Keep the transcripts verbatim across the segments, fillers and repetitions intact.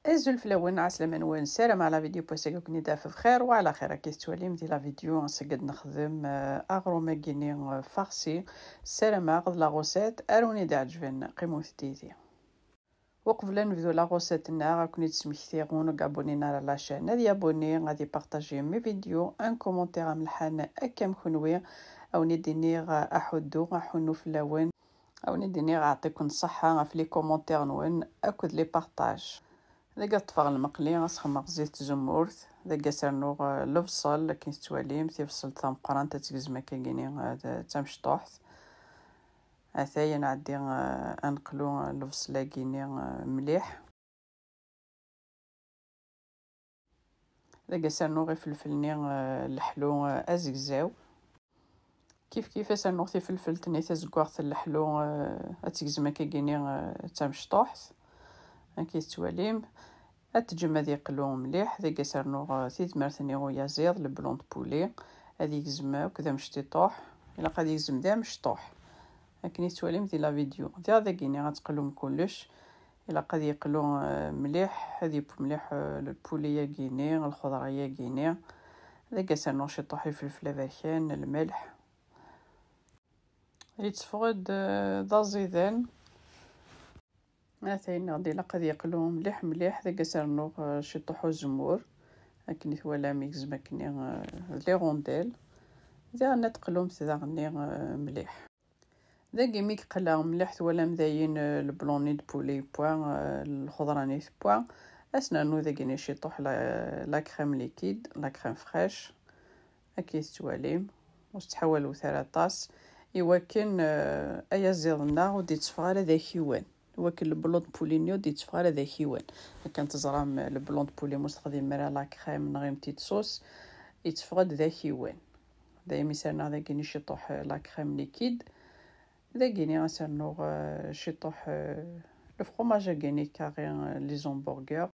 Azul fell-awen, ɛeslama-nwen, ssarameɣ la vidéo n wass-agi ad ken-id-taf bxir wa ɛla xir. Akka i tettwalim di la vidéo ass-agi ad nexdem, euh, aɣrum-agi-nni, euh, farsi. Ssarameɣ d la recette ara wen-id-iɛeǧben, qqimet yid-i. Uqbel ad nebdu la recette-nneɣ, ad ken-id-smektiɣ win ur abonné ara à la chaîne ad yabonné, ad ipartaji mes vidéos, un commentaire amelḥan akka am kenwi, ad wen-id-iniɣ aḥuddu, aḥunnu fell-awen. Ad wen-id-iniɣ aɛṭiken ṣṣeḥḥa ɣef les commentaires-nwen akked les partages. Dagi ad ṭṭfeɣ lmeqli, ad sxemmeɣ zzit tzemmurt, dagi ad s-rnuɣ, eh, lebṣel, akken tettwalim, tibṣelt tameqqrant ad tegzem akkagini, eh, d tamecṭuḥt. Atay ad nɛeddi, eh, ad neqlu, eh, lebṣel-agi-ni, eh, mliḥ. Dagi ad s-rnuɣ ifelfel-nni, eh, leḥlu, eh, azegzaw. Kif kif ad s-rnuɣ tifelfelt-nni tazeggaɣt n leḥlu, eh, ad tegzem akkagini, eh, d tamecṭuḥt. Akka i tettwalim. Ad teǧǧem ad yeqlu mliḥ. Dagi ad s-rnuɣ, eh, tidmert-nni uyaziḍ, le blanc de poulet. Ad yegzem akk d amectiṭuḥ. Ilaq ad yegzem d amecṭuḥ. Akken i tettwalim di la vidéo. Diɣ dagini ad teqlum kullec. Ilaq ad yeqlu, eh, mliḥ, ad yeww mliḥ, eh, lpuli-agi-ni, lxeḍra-agi-ni. Dagi ad s-rnuɣ ciṭuḥ ifelfel aberkan, lmelḥ. Yetteffeɣ-d, eh, d aẓidan. Atay-nneɣ d ilaq ad yeqlu mliḥ mliḥ, dagi ad s-rnuɣ, eh, ciṭuḥ uzemmur. Akken i twalam yegzem akkenni, eh, d les rondelles. Diɣen ad teqlumt daɣenni, eh, mliḥ. Dagi mi yeqla mliḥ twalam dayen, eh, le blanc-nni de poulet yewwa, eh, lxeḍra-nni tewwa. Ad s-nernu dagini ciṭuḥ la, la crème liquide, la crème fraîche. Akka i tettwalim. Ur tettḥawalewt ara aṭas. Iwakken, eh, ayaziḍ-nneɣ ur d-itteffeɣ ara d akiwan. Iwakken le blanc de poulet-nni ur d-itteffeɣ ara d akiwan. Akken teẓram, eh, le blanc de poulet ma ur s-texdimem ara la crème neɣ une petite sauce, itteffeɣ-d d akiwan. Daymi serneɣ dagini ciṭuḥ, eh, la crème liquide. Dagini ad s-rnuɣ, eh, ciṭuḥ, eh, le fromage-agini carré, eh, les hamburgers.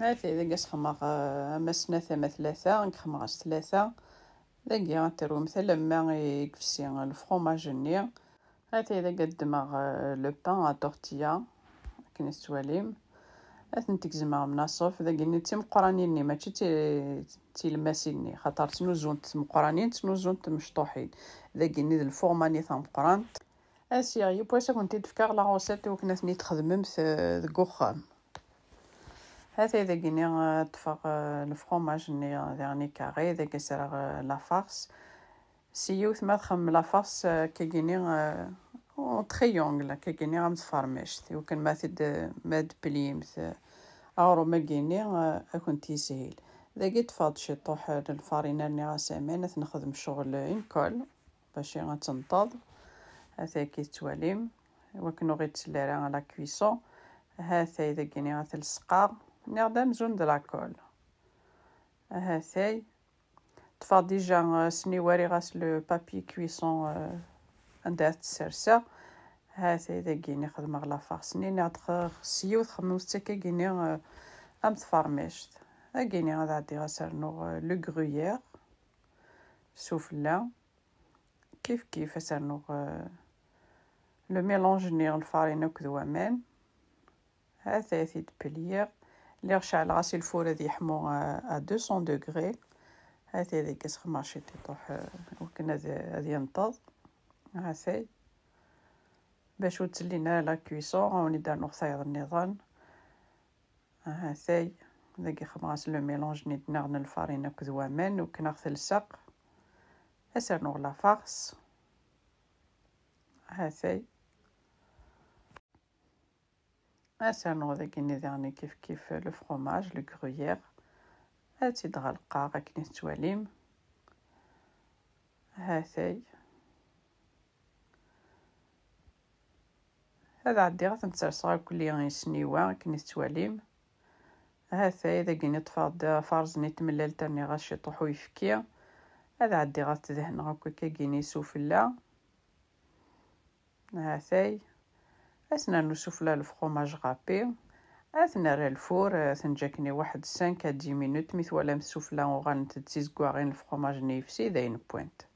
Hatay, dagi ad s-xemmeɣ, eh, ama snat ama tlata, nekk xemmeɣ s tlata. Dagi ad terwem alamma i yefsi le fromage-nni. Hatay, dagi ad ddmeɣ, eh, le pain à tortilla, akken i tettwalim. Ad tent-gezmeɣ mnaṣef, dagi-nni d timeqqranin-nni, mačči d ti-, d tilmasin-nni, xaṭer ttnuzunt tmeqqranin, ttnuzunt mecṭuḥin. Dagi-nni d lfurma-nni tameqqrant. Asiɣ, yiwwas ad kent-id-fkeɣ la recette i wakken ad ten-id-txedmemt, eh, deg uxxam. Hatay dagi-nni, eh, ṭṭfeɣ, eh, lefromaj-nni, eh, daɣen i carré, dagi ad s-rreɣ, eh, la farce. S yiwet ma txemmem la farce, eh, akkagini, eh, en triangle, akkagini am tfermect. Iwakken ma tid-, ma d-plimt, eh, aɣrum-agi-nni, eh, ad kent-yishil. Dagi ṭṭfeɣ-d ciṭuḥ, eh, n lfarina, rniɣ-as aman, ad t-nexdem ccɣel une colle, bac ad tenṭeḍ. Hatay akka i tettwalim, iwakken ur ɣ-ittelli ara à la cuisson. Hatay dagini ad t-lseqeɣ, nniɣ-d amzun d la colle. Hatay. Ṭṭfeɣ déjà, euh, sniwariɣ-as le papier cuisson, euh, anda ad t-sserseɣ. Hatay dagini xedmeɣ la farce-nni, nniɣ-d x-, s yiwet xemmemt akkagini, euh, am tfermect. Agini ad ɛeddiɣ ad s-rnuɣ, euh, le gruyère sufella. Kif kif ad s-rnuɣ, euh, le mélange-nni n lfarine akked waman. Hatay ad t-id-pliɣ. Lliɣ ceɛleɣ-as i lfur ad yeḥmu, euh, à deux cents degrés. Hatay dagi ad s-xemmeɣ ciṭuḥ, euh, wakken ad, ad yenṭeḍ. Hatay. Bac ur ttellin ara la cuisson, ad wen-id-rnuɣ tayeḍ nniḍen. Hatay, dagi xemmeɣ-as le mélange-nni d-nniɣ n lfarine akked waman, wakken ad ɣ-t-lseɣ. Ad s-rnuɣ la farce. Hatay. Ad s-rnuɣ dagini daɣen kif kif le fromage, le gruyère. Ad tt-id-ɣelqeɣ akken i tettwalim. Hatay. Ad ɛeddiɣ ad tent-serseɣ akk i sniwa akken i tettwalim. Hatay, dagini ṭṭfeɣ-d afarẓ-nni n tmellalt, rniɣ-as ciṭuḥ uyefki. Ad ɛeddiɣ ad t-dehneɣ akk akkagini sufella. Hatay. Ad s-nernu sufella le fromage râpé. Ad t-nerr ar lfur, ad t-neǧǧ akken i waḥed cinq à dix minutes. Mi twalam sufella uɣalent-d d tizeggaɣin, lefromaj-nni yefsi, d ayen n wwant.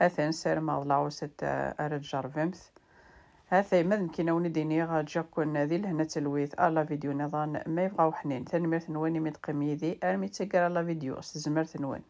Atan, ssarameɣ d la recette ara tjerrbemt. Ha-t-ay ma d nekkini a wen-id-iniɣ ǧǧiɣ-ken di lehna d talwit ar la vidéo nniḍen ma yebɣa uḥnin. Tanemmirt-nwen imi d-teqqim yid-i armi d taggara la vidéo s tezmert-nwen.